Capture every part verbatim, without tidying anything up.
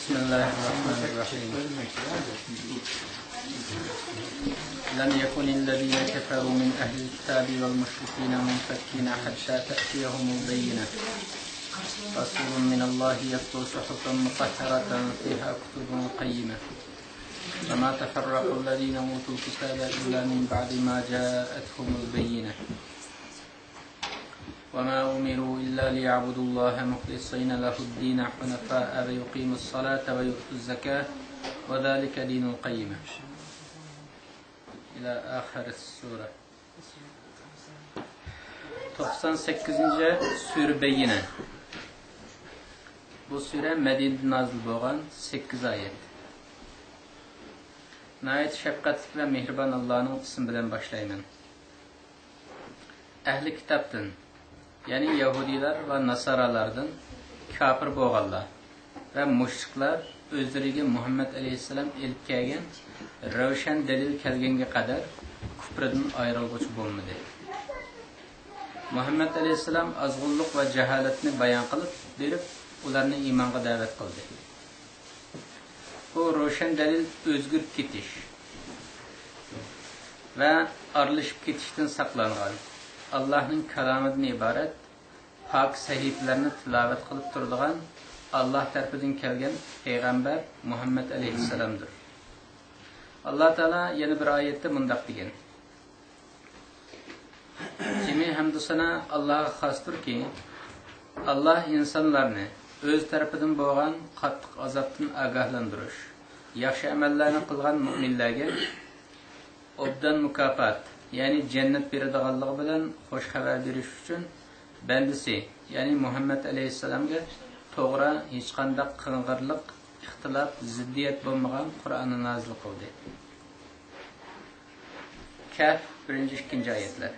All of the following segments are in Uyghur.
بسم الله الرحمن الرحيم. لم يكن الذين كفروا من أهل الكتاب والمشركين منفكين حتى تأتيهم البينة. رسول من الله يتلو صحفا مطهرة فيها كتب قيمة. وما تفرق الذين أوتوا الكتاب إلا من بعد ما جاءتهم البينة. وما أمروا إلا ليعبدوا الله مخلصين له الدين حنفاء ويقيموا الصلاة ويؤتوا الزكاة وذلك دين القيمة. إلى آخر السورة. توقسان سەككىزىنچى سۈرە بەييىنە. بۇ سۈرە مەدىنىدە نازىل بولغان، سەككىز ئايەت. ناھايىتى شەپقەتلىك ۋە مېھرىبان ئاللانىڭ ئىسمى بىلەن باشلايمەن. ئەھلى كىتابتىن، يەنى يەھۇدىيلار ۋە ناسارالاردىن كاپىر بولغانلار ۋە مۇشرىكلار ئۆزلىرىگە مۇھەممەد ئەلەيھىسسالام ئېلىپ كەلگەن روشەن دەلىل كەلگەنگە قەدەر كۇپرىدىن ئايرىلغۇچى بولمىدى. مۇھەممەد ئەلەيھىسسالام ئازغۇنلۇق ۋە جاھالەتنى بايان قىلىپ بېرىپ، ئۇلارنى ئىمانغا دەۋەت قىلدى. بۇ روشەن دەلىل ئۆزگىرىپ كېتىش ۋە ئارىلىشىپ كېتىشتىن ساقلانغان، ئاللاھنىڭ كالامىدىن ئىبارەت پاك سەھىپىلەرنى تىلاۋەت قىلىپ تۇرىدىغان، ئاللاھ تەرىپىدىن كەلگەن پەيغەمبەر مۇھەممەد ئەلەيھىسسالامدۇر. ئاللاھ تائالا يەنە بىر ئايەتتە مۇنداق دېگەن: جىمى ھەمدۇسانا ئاللاھقا خاستۇركى، ئاللاھ ئىنسانلارنى ئۆز تەرىپىدىن بولغان قاتتىق ئازابتىن ئاگاھلاندۇرۇش، ياخشى ئەمەللەرنى قىلغان مۆمىنلەرگە ئوبدان مۇكاپات، يەنى جەننەت بېرىدىغانلىقى بىلەن خوش خەۋەر بېرىش ئۈچۈن بەندىسى، يەنى مۇھەممەد ئەلەيھىسسالامغا توغرا، ھېچقانداق قىڭغىرلىق، ئىختىلاپ، زىددىيەت بولمىغان قۇرئاننى نازىل قىلدى. كەھف، بىرىنچى، ئىككىنچى ئايەتلەر.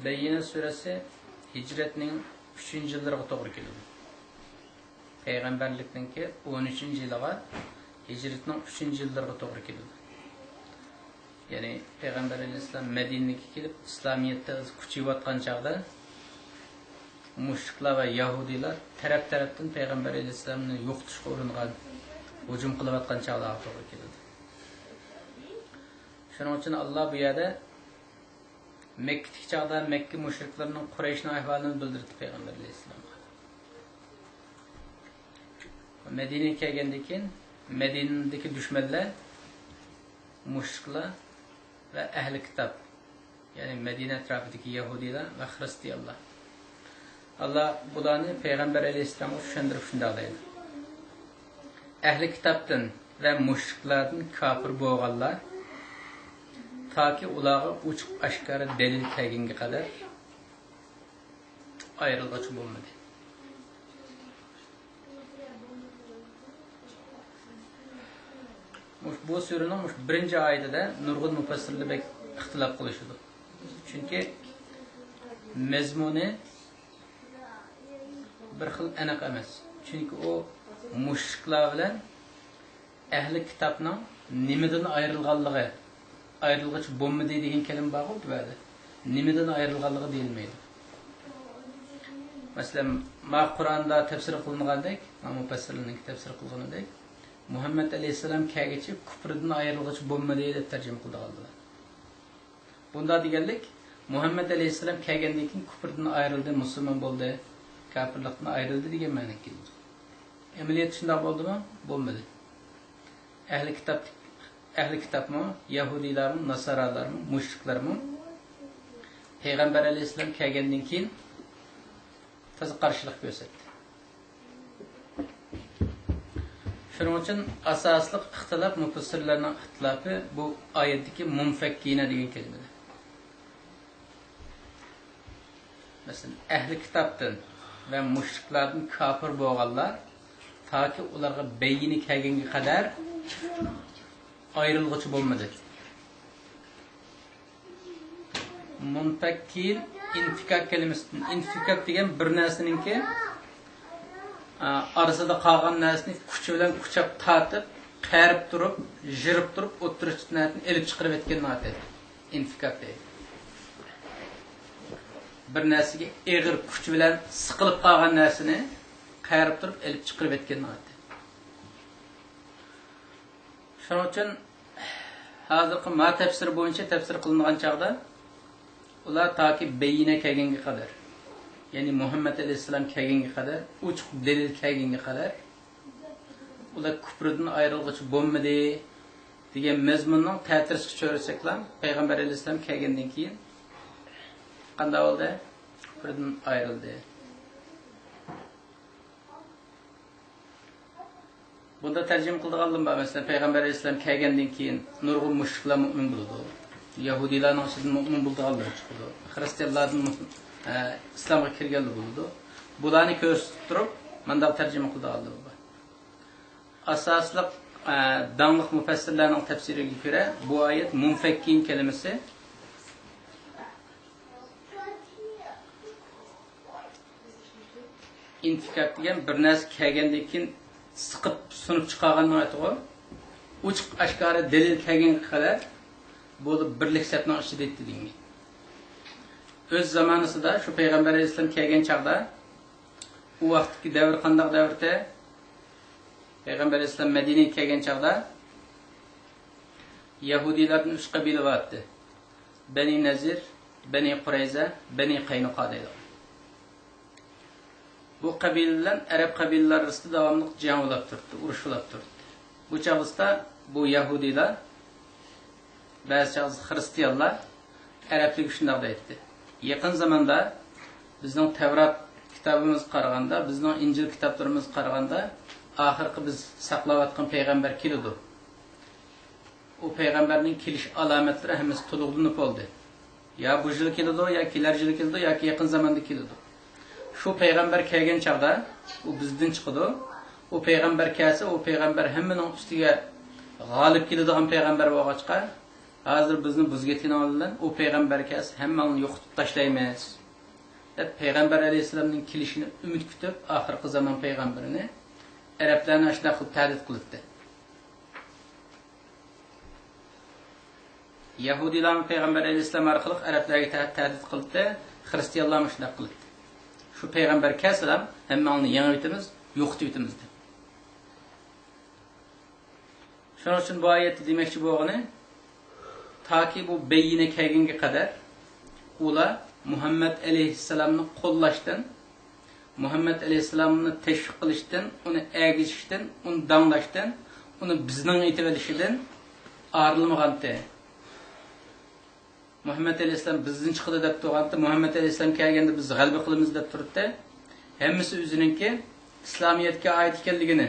بەييىنە سۈرىسى ھىجرەتنىڭ ئۈچىنچى يىللىرىغا توغرا كېلىدۇ. پەيغەمبەرلىكنىڭكى ئون ئۈچىنچى يىلىغا، ھىجرەتنىڭ ئۈچىنچى يىللىرىغا توغرا كېلىدۇ. يەنى پەيغەمبەر ئەلەيھىسسالام مەدىنىگە كېلىپ، ئىسلامىيەتتە ئۈز كۈچىيىۋاتقان چاغدا، مۇشرىكلار ۋە يەھۇدىيلار تەرەپ-تەرەپتىن پەيغەمبەر ئەلەيھىسسالامنى يوقىتىشقا ئۇرۇنغان، ھۇجۇم قىلىۋاتقان چاغلارغا توغرا كېلىدۇ. شۇنىڭ ئۈچۈن ئاللا بۇ يەردە مەككىدىكى چاغدا مەككە مۇشرىكلىرىنىڭ، قۇرەيشنىڭ ئەھۋالىنى بىلدۈردى پەيغەمبەر ئەلەيھىسسالامغا. مەدىنىگە كەلگەندىن كېيىن، مەدىنىدىكى دۈشمەنلەر مۇشرىكلار ۋە ئەھلى كىتاب، يەنى مەدىنە ئەتراپىدىكى يەھۇدىيلار ۋە خىرىستىيانلار. ئاللا بۇلارنى پەيغەمبەر ئەلەيھىسسالامغا چۈشەندۈرۈپ شۇنداق دەيدۇ: ئەھلى كىتابتىن ۋە مۇشرىكلاردىن كاپىر بولغانلار، تاكى ئۇلارغا ئوچۇق ئاشكارا دەلىل كەلگەنگە قەدەر ئايرىلغۇچى بولمىدى. مۇش-، بۇ سۈرىنىڭ مۇشۇ بىرىنچى ئايىتىدە نۇرغۇن مۇپەسسىرلەر بەك ئىختىلاپ قىلىشىدۇ. چۈنكى مەزمۇنى بىر خىل ئېنىق ئەمەس. چۈنكى ئۇ مۇشرىكلار بىلەن ئەھلى كىتابنىڭ نېمىدىن ئايرىلغانلىقى، ئايرىلغۇچى بولمىدى دېگەن كەلىمە بارغۇ بۇ يەردە. نېمىدىن ئايرىلغانلىقى دېيىلمەيدۇ. مەسىلەن، ما قۇرئاندا تەپسىر قىلىنغاندەك، ما مۇپەسسىرلەرنىڭ تەپسىر قىلغىنىدەك، مۇھەممەد ئەلەيھىسسالام كەلگۈچە كۇپرىدىن ئايرىلغۇچى بولمىدى دەپ تەرجىمە قىلىدىغانلار. بۇنداق دېگەنلىك، مۇھەممەد ئەلەيھىسسالام كەلگەندىن كېيىن كۇپردىن ئايرىلدى، مۇسۇلمان بولدى، كاپىرلىقتىن ئايرىلدى دېگەن مەنىگە كېلىدۇ. ئەمەلىيەتتە شۇنداق بولدىمۇ؟ بولمىدى. ئەھلى كىتاب، ئەھلى كىتابمۇ، يەھۇدىيلارمۇ، ناسارالارمۇ، مۇشرىكلارمۇ پەيغەمبەر ئەلەيھىسسالام كەلگەندىن كېيىن تازا قارشىلىق كۆرسەتتى. شۇنىڭ ئۈچۈن ئاساسلىق ئىختىلاپ، مۇپەسسىرلەرنىڭ ئىختىلاپى بۇ ئايەتتىكى مۇنفەككىنە دېگەن كەلىمىدە. مەسىلەن، ئەھلى كىتابتىن ۋە مۇشرىكلاردىن كاپىر بولغانلار تاكى ئۇلارغا بەيىنە كەلگەنگە قەدەر ئايرىلغۇچى بولمىدى. مۇنپەككىن، ئىنفىكاك كەلىمىسىدىن، ئىنفىكاك دېگەن بىر نەرسىنىڭكى، ئا، ئارىسىدا قالغان نەرسىنى كۈچ بىلەن قۇچاپ تارتىپ، قېرىپ تۇرۇپ، يىرىپ تۇرۇپ، ئوتتۇرىسىدىن ئېلىپ چىقىرىۋەتكەننىڭ ئاتى. ئىنفىكاك دەيدۇ. بىر نەرسىگە ئېغىر كۈچ بىلەن سىقىلىپ قالغان نەرسىنى قايرىپ تۇرۇپ ئېلىپ چىقىرىۋەتكەن ئادەم. شۇنىڭ ئۈچۈن ھازىرقى ما تەپسىر بويىچە تەپسىر قىلىنغان چاغدا ئۇلار تاكى بەييىنە كەلگەنگە قەدەر، يەنى مۇھەممەد ئەلەيھىسسالام كەلگەنگە قەدەر، ئوچۇق دەلىل كەلگەنگە قەدەر ئۇلار كۇپرىدىن ئايرىلغۇچە بولمىدى دېگەن مەزمۇننىڭ تەتۈرىسىگە چۆرۈسەكلا، پەيغەمبەر ئەلەيھىسسالام كەلگەندىن كېيىن قانداق بولدى؟ كۇپرىدىن ئايرىلدى. بۇندا تەرجىمە قىلىدىغانلىرىم بار. مەسىلەن، پەيغەمبەر ئەلەيھىسسالام كەلگەندىن كېيىن نۇرغۇن مۇشرىكلار مۇئمىن بولىدۇ. يەھۇدىيلارنىڭ ئىچىدىن مۇئمىن بولىدىغانلار چىقىدۇ. خىرىستىيانلاردىن مۇ-، ئە، ئىسلامغا كىرگەنلەر بولىدۇ. بۇلارنى كۆرسىتىپ تۇرۇپ، مانداق تەرجىمە قىلىدىغانلىرىم بار. ئاساسلىق، ئە، داڭلىق مۇپەسسىرلەرنىڭ تەپسىرىگە كۆرە، بۇ ئايەت مۇنفەككىن كەلىمىسى ئىنفىكاك دېگەن بىر نەرسە كەلگەندىن كېيىن سىقىپ، سۇنۇپ چىقارغاننىڭ ئاتىغۇ. ئوچۇق ئاشكارا دەلىل كەلگەنگە قەدەر بولۇپ بىرلىك سەپنىڭ ئىچىدە ئېيتتى دېگەن. ئۆز زامانىسىدا شۇ پەيغەمبەر ئەلەيھىسسالام كەلگەن چاغدا، ئۇ ۋاقىتتىكى دەۋر قانداق دەۋر ئىدى؟ پەيغەمبەر ئەلەيھىسسالام مەدىنىگە كەلگەن چاغدا يەھۇدىيلاردىن ئۈچ قەبىلە بار ئىدى. بەنى نەزىر، بەنى قۇرەيزە، بەنى قەينۇقا دەيدۇ. بۇ قەبىلە بىلەن ئەرەب قەبىلىلەر ئارىسىدا داۋاملىق جەڭ بولاپ تۇرۇپتۇ، ئۇرۇش بولاپ تۇرۇپتۇ. بۇ چاغدا بۇ يەھۇدىيلار، بەزى چاغدا خىرىستىيانلار ئەرەبلەرگە شۇنداق دەيتتى. يېقىن زاماندا بىزنىڭ تەۋرات كىتابىمىزغا قارىغاندا، بىزنىڭ ئىنجىل كىتابلىرىمىزغا قارىغاندا، ئاخىرقى بىز ساقلاۋاتقان پەيغەمبەر كېلىدۇ. ئۇ پەيغەمبەرنىڭ كېلىش ئالامەتلىرى ھەممىسى تولۇقلىنىپ بولدى. يا بۇ يىل كېلىدۇ، يا كېلەر يىل كېلىدۇ، ياكى يېقىن زاماندا كېلىدۇ. شۇ پەيغەمبەر كەلگەن چاغدا ئۇ بىزدىن چىقىدۇ. ئۇ پەيغەمبەر كەلسە، ئۇ پەيغەمبەر ھەممىنىڭ ئۈستىگە غالىب كېلىدىغان پەيغەمبەر بولغاچقا، ھازىر بىزنى بۇزۇپ كەتكىنىڭ بىلەن ئۇ پەيغەمبەر كەلسە، ھەممىڭلارنى يوقىتىپ تاشلايمىز، دەپ پەيغەمبەر ئەلەيھىسسالامنىڭ كېلىشىنى ئۈمىد كۈتۈپ، ئاخىرقى زامان پەيغەمبىرىنى ئەرەبلەرنى ئاشۇنداق قىلىپ تەھدىت قىلىپتۇ. يەھۇدىيلارمۇ پەيغەمبەر ئەلەيھىسسالام ئارقىلىق ئەرەبلەرگە تە-، تەھدىت قىلىپتۇ، خىرىستىيانلارمۇ شۇنداق قىلىپتۇ. شۇ پەيغەمبەر كەلسىلا، ھەممىڭلارنى يېڭىۋېتىمىز، يوقىتىۋېتىمىز دەپ. شۇنىڭ ئۈچۈن بۇ ئايەتتە دېمەكچى بولغىنى، تاكى بۇ بەييىنە كەلگەنگە قەدەر ئۇلار مۇھەممەد ئەلەيھىسسالامنى قوللاشتىن، مۇھەممەد ئەلەيھىسسالامنى تەشۋىق قىلىشتىن، ئۇنى ئەگىشىشتىن، ئۇنى داڭلاشتىن، ئۇنى بىزنىڭ ئېتىۋېلىشىدىن ئايرىلمىغانتى. مۇھەممەد ئەلەيھىسسالام بىزدىن چىقىدۇ دەپ تۇرغانتى، مۇھەممەد ئەلەيھىسسالام كەلگەندە بىز غەلىبە قىلىمىز دەپ تۇرۇپتى. ھەممىسى ئۆزىنىڭكى ئىسلامىيەتكە ئائىت ئىكەنلىكىنى،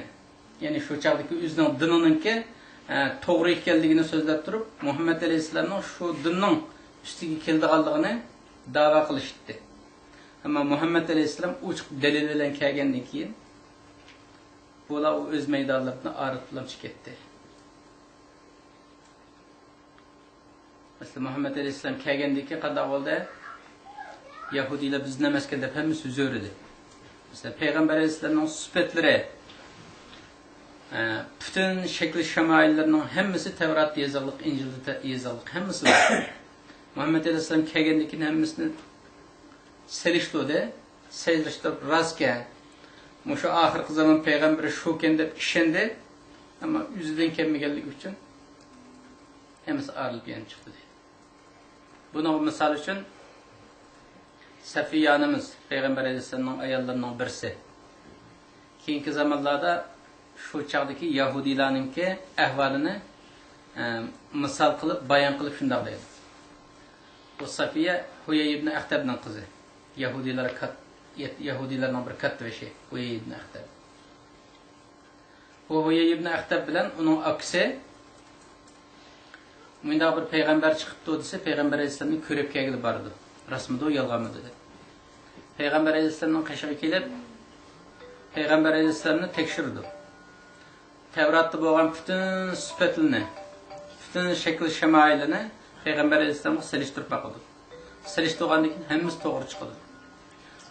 يەنى شۇ چاغدىكى ئۆزىنىڭ دىنىنىڭكى، ئە، توغرا ئىكەنلىكىنى سۆزلەپ تۇرۇپ، مۇھەممەد ئەلەيھىسسالامنىڭ شۇ دىننىڭ ئۈستىگە كېلىدىغانلىقىنى داۋا قىلىشتى. ئەمما مۇھەممەد ئەلەيھىسسالام ئوچۇق دەلىل بىلەن كەلگەندىن كېيىن، بۇلار ئۇ ئۆز مەيدانلىرىدىن ئايرىلىپلا چىقىپ كەتتى. مەسىلەن، مۇھەممەد ئەلەيھىسسالام كەلگەندىن كېيىن قانداق بولدى؟ يەھۇدىيلار بىزدىن ئەمەسكەن دەپ ھەممىسى يۈزۈۋېرىدى. مەسىلەن، پەيغەمبەر ئەلەيھىسسالامنىڭ سۈپەتلىرى، ئە، پۈتۈن شەكلى شامائىللىرىنىڭ ھەممىسى تەۋراتتا يېزىقلىق، ئىنجىلدا تە-، يېزىقلىق، ھەممىسى بار. مۇھەممەد ئەلەيھىسسالام كەلگەندىن كېيىن ھەممىسىنى سېلىشتۇردى. سەجدىلىشتۈرۈپ، راستكەن، مۇشۇ ئاخىرقى زامان پەيغەمبىرى شۇكەن دەپ ئىشەندى. ئەمما ئۆزىدىن كەلمىگەنلىكى ئۈچۈن ھەممىسى ئايرىلىپ يەنە چىقتى دەيدۇ. بۇنىڭغا مىسال ئۈچۈن سەفىيە ئانىمىز، پەيغەمبەر ئەلەيھىسسالامنىڭ ئاياللىرىنىڭ بىرسى. كېيىنكى زامانلاردا شۇ چاغدىكى يەھۇدىيلارنىڭكى ئەھۋالىنى، ئە، مىسال قىلىپ، بايان قىلىپ شۇنداق دەيدۇ. بۇ سەفىيە ھۇيەي ئىبنى ئەختەبنىڭ قىزى. يەھۇدىيلار كات-، يەت-، يەھۇدىيلارنىڭ بىر كاتتىبېشى ھۇيەي ئىبنى ئەختەب. بۇ ھۇيەي ئىبنى ئەختەب بىلەن ئۇنىڭ ئاكىسى مۇنداق بىر پەيغەمبەر چىقىپتۇ دېسە، پەيغەمبەر ئەلەيھىسسالامنى كۆرۈپ كەلگىلى بارىدۇ. راستمىدۇ، يالغانمىدۇ دەپ. پەيغەمبەر ئەلەيھىسسالامنىڭ قېشىغا كېلىپ، پەيغەمبەر ئەلەيھىسسالامنى تەكشۈرىدۇ. تەۋراتتا بولغان پۈتۈن سۈپەتلىرىنى، پۈتۈن شەكىل شامائىلىنى پەيغەمبەر ئەلەيھىسسالامغا سېلىشتۇرۇپ باقىدۇ. سېلىشتۇرغاندىن كېيىن ھەممىسى توغرا چىقىدۇ.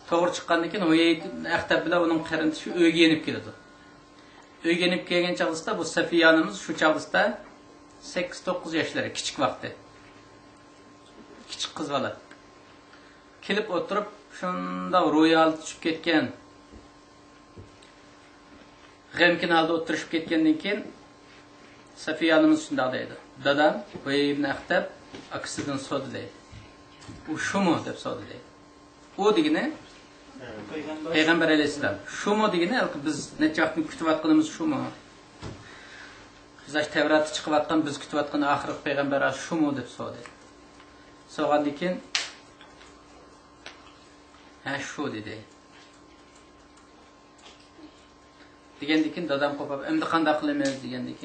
توغرا چىققاندىن كېيىن ھۇيەي ئەختەب بىلەن ئۇنىڭ قېرىندىشى ئۆيگە يېنىپ كېلىدۇ. ئۆيگە يېنىپ كەلگەن چاغدىسىدا بۇ سەفىيە ئانىمىز شۇ چاغدىسىدا سەككىز توققۇز ياشلىرى، كىچىك ۋاقتى. كىچىك قىز بالا. كېلىپ ئولتۇرۇپ، شۇنداق روھىي ھالەتكە چۈشۈپ كەتكەن. غەمكىن ھالدا ئولتۇرۇشۇپ كەتكەندىن كېيىن، سەفىيە ئانىمىز شۇنداق دەيدۇ: «دادام، ھۇيەي ئىبن ئەختەب ئاكىسىدىن سورىدى» دەيدۇ. «ئۇ شۇمۇ؟» دەپ سورىدى دەيدۇ. «ئۇ» دېگىنى پەيغەمبەر ئەلەيھىسسالام. «شۇمۇ؟» دېگىنى ھېلىقى بىز نەچچە ۋاقىتتىن كۈتۈۋاتقىنىمىز شۇمۇ؟ بىز ئاشۇ تەۋراتتا چىقىۋاتقان، بىز كۈتۈۋاتقان ئاخىرقى پەيغەمبەر ئاشۇ شۇمۇ دەپ سورىدى. سورىغاندىن كېيىن، «ھە، شۇ» دېدى. دېگەندىن كېيىن دادام قوپاپ، «ئەمدى قانداق قىلىمىز؟» دېگەندىن كېيىن،